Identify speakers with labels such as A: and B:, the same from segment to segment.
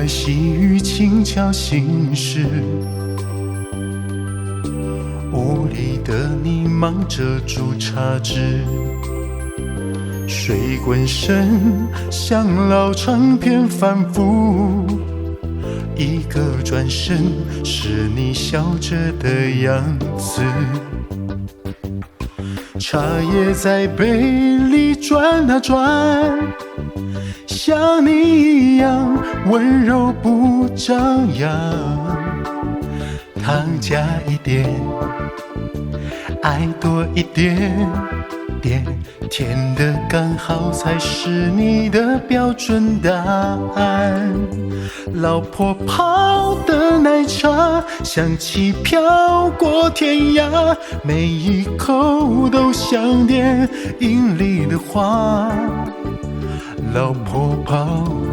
A: 外细雨轻敲心事。屋里的你忙着煮茶汁，水滚声像老唱片反复。一个转身，是你笑着的样子。茶叶在杯里转啊转，像你一样温柔不张扬。糖加一点，爱多一点点，甜的刚好才是你的标准答案。老婆泡的奶茶，香气飘过天涯，每一口都像电影里的话。老婆泡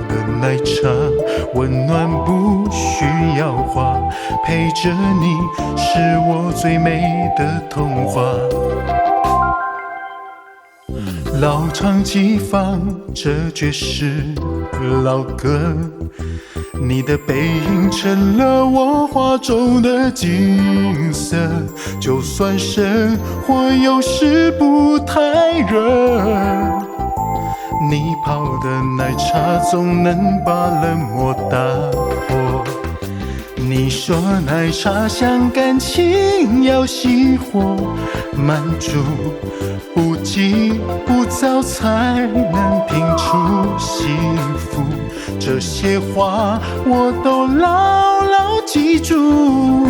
A: 的奶茶，温暖不需要话，陪着你是我最美的童话。老唱机放着爵士老歌，你的背影成了我画中的景色。就算生活有时不太热，你泡的奶茶总能把冷漠打破。你说奶茶像感情要熄火，慢煮，不急不躁才能品出幸福。这些话我都牢牢记住。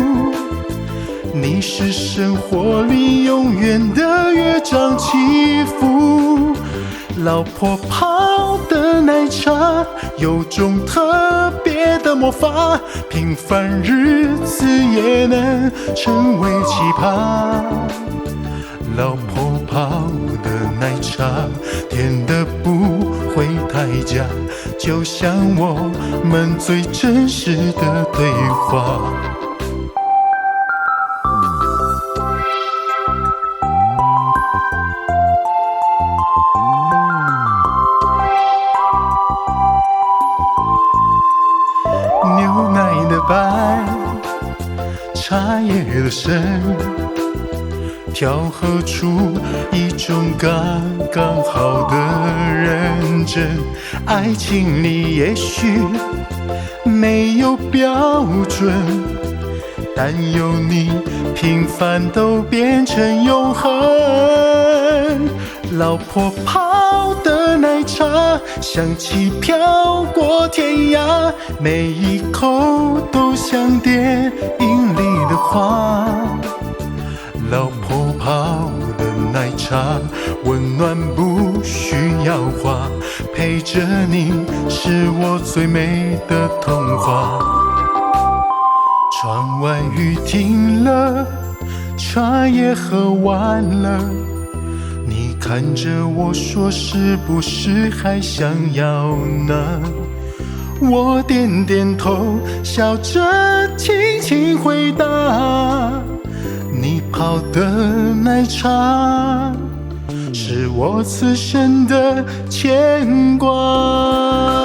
A: 你是生活里永远的乐章起伏。老婆泡的奶茶有种特别的魔法，平凡日子也能成为奇葩。老婆泡的奶茶，甜的不会太假，就像我们最真实的对话。牛奶的白，茶叶的深，调和出一种刚刚好的认真。爱情里也许没有标准，但有你，平凡都变成永恒。老婆泡的奶茶，香气飘过天涯，每一口都像电影里的话。老婆泡的奶茶，温暖不需要话，陪着你是我最美的童话。窗外雨停了，茶叶喝完了，你看着我说是不是还想要呢？我点点头，笑着轻轻回答。你泡的奶茶，是我此生的牵挂。